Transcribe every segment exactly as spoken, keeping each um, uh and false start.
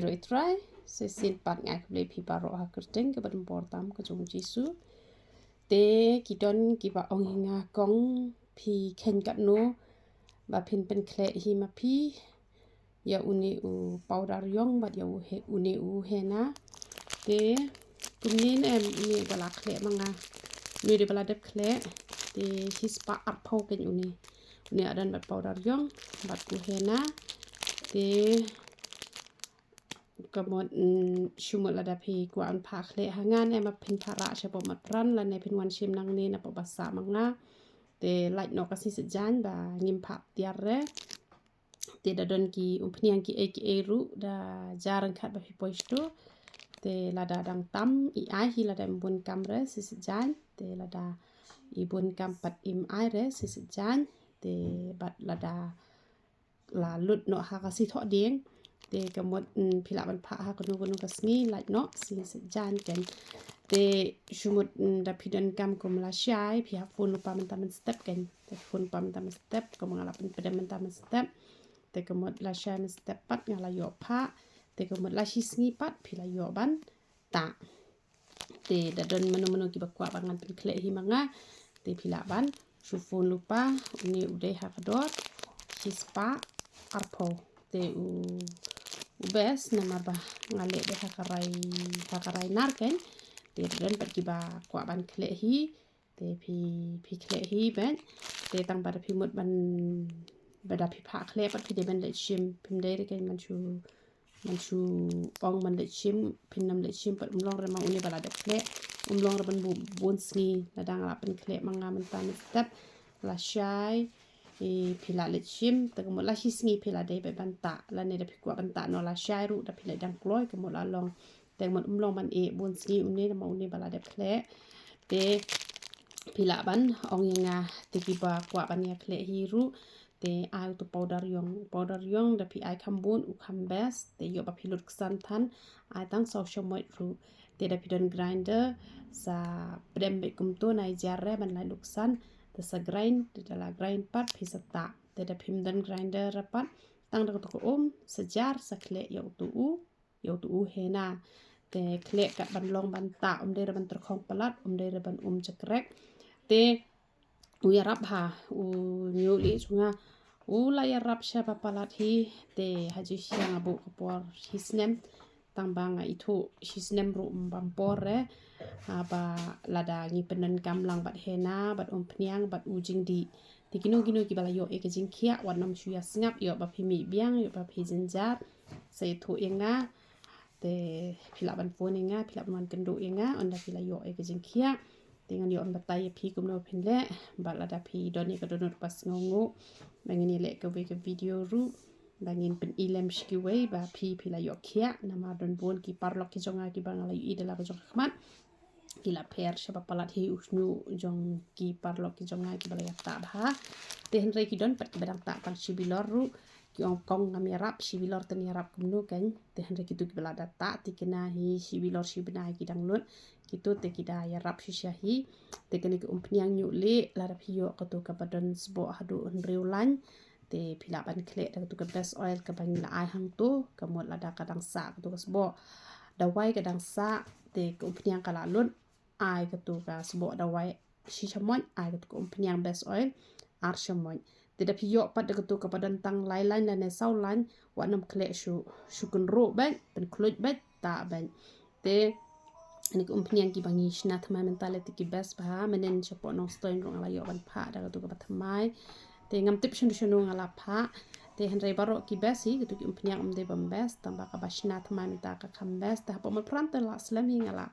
Ïa i Trai, shisien pat nga ai khublei phi baroh ha ka kyrteng kaba donbor tam ka jong u Jisu. Te ki don kiba ong ïa nga kong phi kheiñ katno ba phin pynkhleh hi ma phi ïa une u powder ïong bad ïa u he, une u henna. Te kumne ne em, une ba la khleh ma nga, une de ba la dep khleh. Te shispah arphew kein une, une hadien bad powder ïong bad u henna. Te ka mut, mm, shu mut lada phi kwah ban phah khleh ha nga ne em, ba phin phah rah shapoh mat pran lane phin wan shim nangne napoh ba sah ma nga. Te lait noh ka sngi Saitjaiñ ba ngim phah tiar re. Te da don ki umphniang kiei kiei ruh da jia ryngkat ba phi poi shuh. Te lada dang tam i ai hi lada im bun kam re sngi Saitjaiñ. Te lada i bun kam pat im ai re sngi Saitjaiñ. Te bad lada la lut noh ha ka sngi Thohdieng. Te ka mut, mm, phi lah ban phah ha kano kano ka sngi, lait noh sngi Saitjaiñ kein. Te shu mut, mm, da phi donkam kum lashai phi hap phone lypa mynta mynstep kein. Te phone lypa mynta mynstep, kum nga la pynpdem mynta mynstep. Te ka mut lashai mynstep pat nga la ïoh phah. Te ka mut la shisngi pat phi la ïoh ban tah. Te da don mano mano kiba kwah ba ngan pynkhleh hi ma nga, te phi lah ban shu phone lypa. Une u dei ha ka dor shispah arphew. Te u, u best namar ba nga leh de ha ka rai, ha ka rai nar kein. Te da don pat kiba kwah ban khleh hi, te phi, phi khleh hi beit. Te tang ba da phi mut ban, ba da phi phah khleh pat phi dei ban leit shim, phim dei re kein ban shu, ban shu ong ban leit shim, phin nym leit shim pat, um long re ma une ba la dep khleh, um long re ban bu-, bun sngi. Lada nga la pynkhleh ma nga mynta mynstep, lashai, eh, phi lah leit shim. Te ka mut la shisngi phi lah dei beit ban tah, lane da phi kwah ban tah noh lashai ruh da phi leit dang kloi, ka mut la long. Te ka mut um long ban ïeh bun sngi une, ma une ba la dep khleh. Te phi lah ban ong ïa nga, te kiba kwah ban ïa khleh hi ruh, te ai utu powder ïong, powder ïong da phi ai kham bun u kham best. Te ïoh ba phi lut ksan than, ai tang saw shamoit ruh. Te da phi don grinder, sa pdem beit kumto, nai jar re ban lait lut ksan. Te sa grind, te da la grind pat phi sa tah. Te da phim don grinder re pat, tang da kato ka um sa jar sa khleh ïa utu u, ïa utu u henna. Te khleh kat ban long ban tah, um dei re ban tyrkhong palat, um dei re ban um jakrek. Te u ïarap ha, u ñiuhlieh jong nga u la ïarap shaba palat hi. Te ha jingshisha nga buh ka por shisnem, tang ba nga ithuh shisnem ruh ym bam por re. Haba lada ngi pyndonkam lang bad henna bad umphniang bad u jingdih. Te kino kino kiba la ïoh ïa ka jingkhiah, wat nym shu ïa sngap, ïoh ba phi mih biang, ïoh ba phi jynjar, sa ïathuh ïa nga. Te phi lah ban phone ïa nga, phi lah ban wan kynduh ïa nga ynda phi la ïoh ïa ka jingkhiah. Te ngan ïoh ban batai ïa phi kumno phin leh. Bad lada phi don ïa ka dohnud ba sngewnguh ba ngin ïaleh kawei ka video ruh, ba ngin pyni lem sha kiwei ba phi, phi la ïoh khiah. Namar don bun ki paralok ki jong nga kiba nga la ïohi da la ka jong ka khmat, ki la pher shaba palat hi u shñiuh jong ki paralok ki jong nga kiba la ïatah bha. Te hynrei ki don pat kiba dang tah tang shi bilor ruh. Ki ong kong ngam ïarap, shi bilor te ïarap kumno kein. Te hynrei kitu kiba la da tah tikna hi shi bilor shi bnai ki dang lut, kitu te ki da ïarap shisha hi. Te kane ka umphniang ñiuhlieh, lada phi ïoh kato kaba don sboh haduh hynriew lain, te phi lah ban khleh da kato ka best oil kaba ngi la ai hangto. Ka mut lada ka dang sah kato ka sboh dawai ka dang sah, te ka umphniang ka la lut, ai kato ka sboh dawai shi shamoit, ai kato ka umphniang best oil ar shamoit. Te da phi ïoh pat da kato kaba don tang lai lain lane saw lain, wat nym khleh shu, shu kynroh beit, pynkhluit beit, tah beit. Te kane ka umphniang kiba ngi shna thymmai mynta lei te ki best bha. Mynnin shapoh Nongstoiñ ruh nga la ïoh ban phah da kato kaba thymmai. Te ngam tip shano shano nga la phah. Te hynrei baroh ki best hi, kato ki umphniang ym dei bym best, tang ba kaba shna thymmai mynta ka kham best. Te hapoh Mawphrang te la slem hi nga la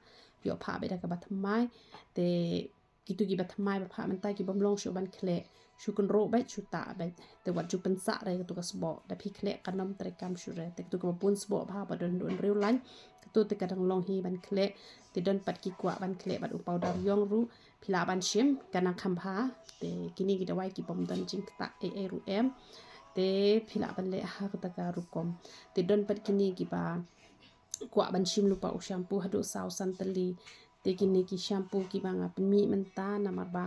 ïoh phah beit da kaba thymmai. Te kitu kiba thymmai ba phah mynta ki bym long shuh ban khleh, shu kynroh beit, shu tah beit. Te wat ju pynsah re kato ka sboh, da phi khleh kan ym treikam shuh re. Te kato kaba bun sboh bha ba don haduh hynriew lain, kato te ka dang long hi ban khleh. Te don pat ki kwah ban khleh bad u powder ïong ruh, phi lah ban shim, ka nang kham bha. Te kine ki dawai ki bym don jingktah ei ei ruh em. Te phi lah ban leh ha kata ka rukom. Te don pat kine kiba kwah ban shim lypa u shampoo haduh saw san tylli. Te kine ki shampoo kiba nga pynmih mynta namar ba,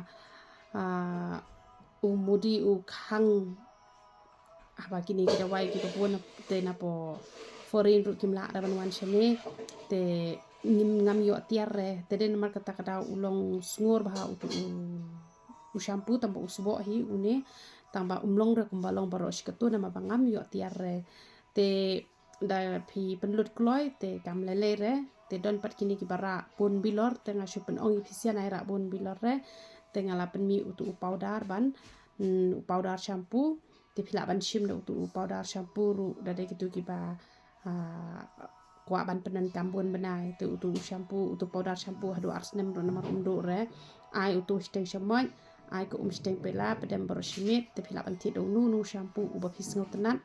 ah, u mudi u khang. Haba kine ki dawai kiba bun te napoh Porin ruh kim lah re ban wan shane. Te ngim ngam ïoh tiar re. Te dei namar kata ka daw u long sngur bha utu u, u shampoo tang ba u sboh hi une. Tang ba um long re kumba long baroh shi katto namar ba ngam ïoh tiar re. Te da phi pynlut kloi te kam lei lei re. Te don pat kine kiba rah bun bilor te nga shu pynong ïa phi sien ai rah bun bilor re. Te nga la pynmih utu u powder ban, mm, u powder shampoo. Te phi lah ban shim da utu u powder shampoo ruh da dei kitu kiba, ah, kwah ban pyndonkam bun bnai. Te utu u shampoo, utu powder shampoo haduh ar snem ruh namar um duh re. Ai utu shiteng shamoit, ai ka um shiteng pela, pdem baroh shi miet. Te phi lah ban thied da uno uno u shampoo uba phi sngewtynnat.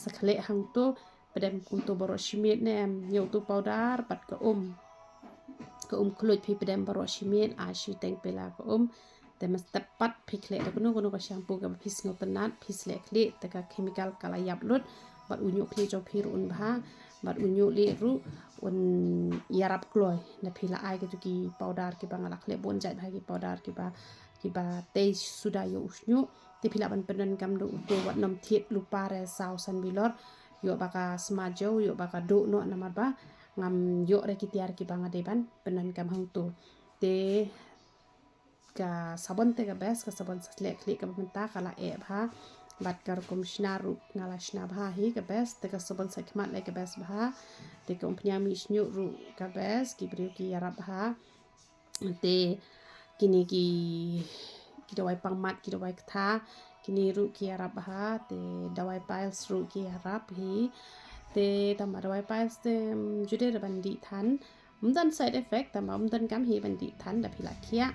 Sa khleh hangto, pdem kumto baroh shi miet ne em, ïa utu powder bad ka um. Ka um khluit phi pdem baroh shi miet, ai shiteng pela ka um. Te mynstep pat phi khleh da kano kano ka shampoo kaba phi sngewtynnat, phi sleh khlieh, te ka chemical ka la ïap lut, bad u ñiuh khlieh jong phi ruh un bha, bad u ñiuh lieh ruh un ïarap kloi. Na phi la ai kitu ki powder kiba nga la khleh bun jait bha ki powder kiba, kiba tei suda ïa u shñiuh. Te phi lah ban pyndonkam da utu wat nym thied lypa re saw san bilor. Ïoh ba ka sma jew, ïoh ba ka duh noh namar ba ngam ïoh re ki tiar kiba nga dei ban pyndonkam hangto. Te ka sabon te ka best, ka sabon sa sleh khlieh kaba mynta ka la eh bha. Bad ka rukom shna ruh nga la shna bha hi ka best, te ka sabon sa khmat le ka best bha. Te ka umphniang mih shñiuh ruh ka best, ki briew ki ïarap bha. Te kine ki, ki dawai pangmat, ki dawai ktha, kine ruh ki ïarap bha. Te dawai piles ruh ki ïarap hi. Te tang ba dawai piles te, mm, ju dei re ban dih than. Um don side effect, tang ba um donkam hi ban dih than da phi la khiah.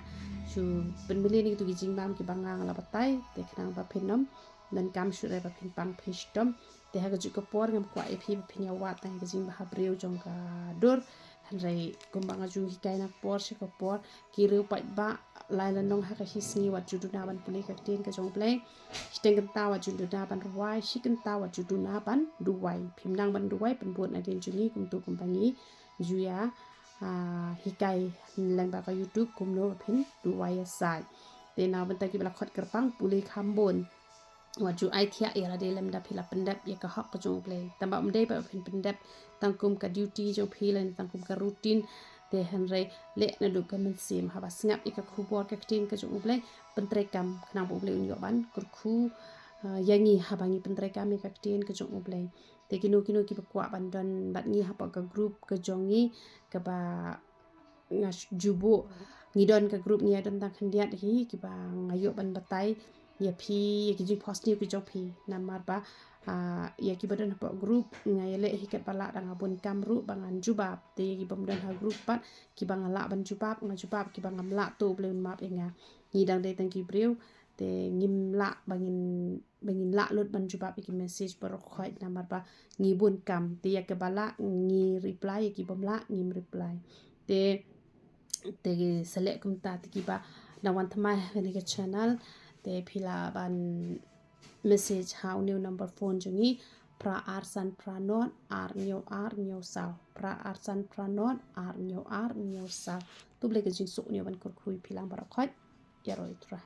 Shu pynmlien ïa kitu ki jingbam kiba nga la batai, te khnang ba phin ym donkam shuh re ba phin pang phin shitom. Te ha kajuh ka por ngam kwah ïa phi ba phin ïa wad tang ïa ka jingbha briew jong ka dur. Hynrei kumba nga ju hikai na ka por sha ka por, ki riew paidbah lai lynnong ha ka shi sngi wat ju duna ban pule ka ktien ka jong U Blei. Shiteng kynta wat ju duna ban rwai, shi kynta wat ju duna ban duwai. Phim nang ban duwai pynbud nadien jong ngi kumto kumba ngi ju ïa, ah, hikai lyngba ka YouTube kumno ba phin duwai ïasaid. Te na bynta kiba la khot kyrpang pule kham bun. Wat ju ai thiah ïa lade lymda phi la pyndep ïa ka hok ka jong U Blei. Tang ba um dei ba phin pyndep tang kum ka duty jong phi lane tang kum ka routine. Te hynrei leh naduh ka mynsiem, haba sngap ïa ka khubor ka ktien ka jong U Blei, pyntreikam khnang ba U Blei un ïoh ban kyrkhu, ah, ïa ngi haba ngi pyntreikam ïa ka ktien ka jong U Blei. Te kino kino kiba kwah ban don bad ngi hapoh ka group ka jong ngi kaba nga ju buh, ngi don ka group ngi ïa don tang khyndiat hi, kiba nga ïoh ban batai ïa phi ïa ki jingphohsniew ki jong phi. Namar ba, ah, ïa kiba don hapoh group nga ïaleh hi katba lah da nga bun kam ruh ba ngan jubab. Te ïa ki bym don ha group pat, kiba nga lah ban jubab nga jubab, kiba ngam lah to U Blei un map ïa nga. Ngi dang dei tang ki briew, te ngim lah ba ngin, ba ngin lah lut ban jubab ïa ki message baroh khoit namar ba ngi bun kam. Te ïa kiba lah ngi reply, ïa ki bym lah ngim reply. Te, te sa leh kumta, te kiba dang wan thymmai ha kane ka channel, te phi lah ban message ha une u number phone jong ngi, phra ar san phra not ar hynñiew ar hynñiew saw. Phra ar san phra not ar hynñiew ar hynñiew saw. To U Blei ka jingsuk un ïoh ban kyrkhu ïa phi lang baroh khoit. Ïaroh ïa U Trai.